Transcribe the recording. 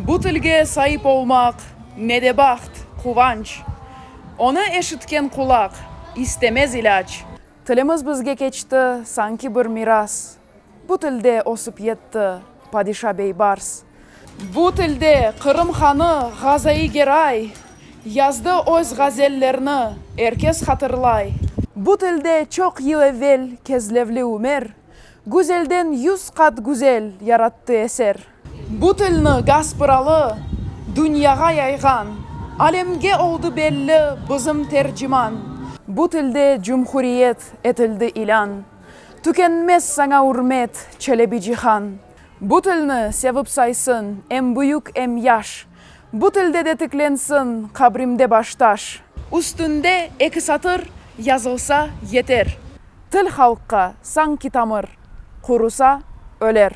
Bu tilge saip olmaq ne de baht, quvanç! Onı eşitken qulaq istemez ilâc. Tilimiz bizge keçti sanki bir miras, Bu tilde ösip yetti padişa Beybars. Bu tilde Qırım hanı Ğazai Geray Yazdı öz ğazellerini, er kes hatırlay. Bu tilde çoq yıl evel Kezlevli Ümer Güzelden yuz qat güzel yarattı eser. Bu tilni Gaspıralı dünyağa yayğan, Alemge oldı belli bizim Terciman. Bu tilde cumhuriyet etildi ilân, Tükenmez saña ürmet, Çelebi Cihan. Bu tilni sevip saysın em büyük, em yaş, Bu tilde de tiklensin qabrimde baştaş. Üstünde eki satır yazılsa yeter. Til halqqa sanki tamır, qurusa, öler.